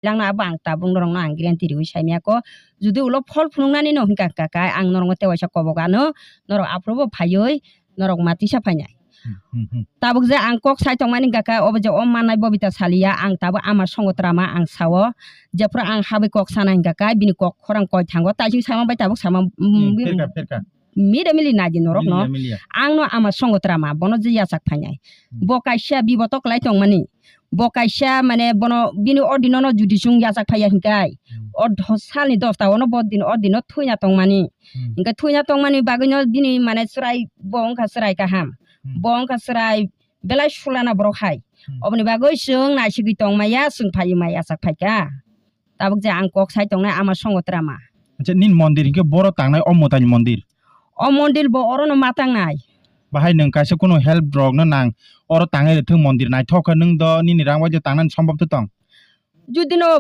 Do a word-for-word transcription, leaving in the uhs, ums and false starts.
Langno abo ang tabuk norokno ang guarantee riwi saimaya ko. Judi ulo phol phunuknani no hwnkha kha kha, ang norokno tewaisa kobok ano, norok aphuru bo phaiwi norok matisa phainai. Hmm, hmm, hmm. Tabuk je ang kok sai tongmani hwnkha kha, obo je o mannai Bobita saliya, ang tabuk ama songotrama ang sao, jephuru ang habwi kok sana hwnkha kha, bini kok khorang koi thango, taising sama bai tabuk sama, mm, Hmm, bini pherkha, pherkha. Mide mili naidi norokno. Miliya, miliya. Angno ama songotrama, bono je yachak phainai. Hmm. Bo kaisa biboto kwlai tongmani. Bo kaisa, mane, bono, bini o dinono judi chwng yachak phaiya hinkai, Hmm. o dho-, salni dosta ono bo din, o dino thwina tongmani. Hmm. Hinke thwina tongmani bagwino bini, mane, chwrai, bo wngkha chwrai kaham. Hmm. Bo wngkha chwrai belai sulana borok hai. Hmm. Oboni bagwi chwng naisigwi tongmaya, chwng phaiwi mai yachak phaikha. Tabuk je ang kok sai tongnai ama songotrama. Acha, nini mondir hinkhe boro tangnai o mwtaini mondir? O mondir bo orono ma tangnai. Bahai nwng kaisa kunu help rokno nang, oro tangwi rwthwng mondir naithok khe nwng do nini rang bai je tangnani sombop tong? Judino